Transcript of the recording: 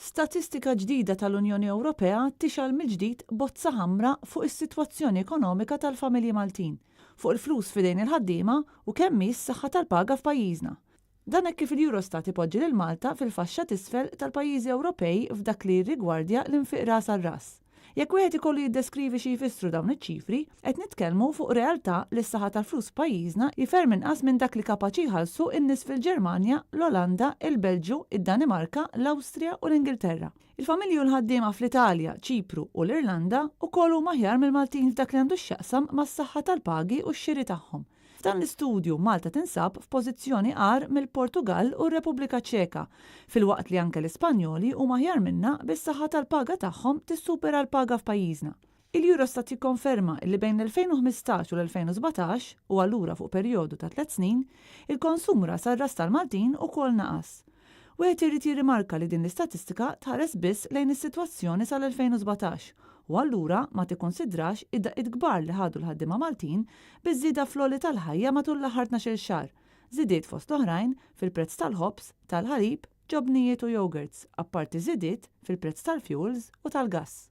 Statistika ġdida tal-Unjoni Ewropea tixgħel mill-ġdid bozza ħamra fuq is-sitwazzjoni ekonomika tal-familji Maltin, fuq il-flus f'idejn il-ħaddiema u kemm hi s-saħħa tal-paga f'pajjiżna. Dan hekk kif il-Eurostat ipoġġi lil Malta fil-faxxa t'isfel tal-pajjiżi Ewropej f'dak li jirrigwardja l-infiq ras għal ras. Jekk wieħed ikollu jiddeskrivi xi jfissru dawn iċ-ċifri, qed nitkellmu fuq realtà li s-saħħa tal-flus f'pajjiżna hi ferm inqas minn dak li kapaċi jħallsu n-nies fil-Ġermanja, l-Olanda, il-Belġju, id-Danimarka, l-Awstrija u l-Ingilterra. Il-familji u l-ħaddiema fl-Italja, Ċipru u l-Irlanda wkoll huma aħjar mill-Maltin f'dak li għandu x'jaqsam mas-saħħa tal-pagi u x-xiri tagħhom. F'dan l-istudju, Malta tinsab f'pożizzjoni agħar mill-Portugall u r-Repubblika Ċeka, filwaqt li anke l-Ispanjoli huma aħjar minna bis-saħħa tal-paga tagħhom tissupera l-paga f'pajjiżna. Il-Eurostat jikkonferma illi bejn l-2015 u l-2017, u allura fuq perjodu ta' tlett snin, il-konsum ras għal ras tal-Maltin ukoll naqas. Wieħed irid jirrimarka li din l-istatistika tħares biss lejn is-sitwazzjoni sal-2017 u allura ma tikkunsidrax id-daqqiet kbar li ħadu l-ħaddiema Maltin biż-żieda fl-għoli tal-ħajja matul l-aħħar tnax-il xahar, żidiet fost l-oħrajn fil-prezz tal-ħobż, tal-ħalib, ġobnijiet u yogurts, apparti żidiet fil-prezz tal-fuels u tal-gass.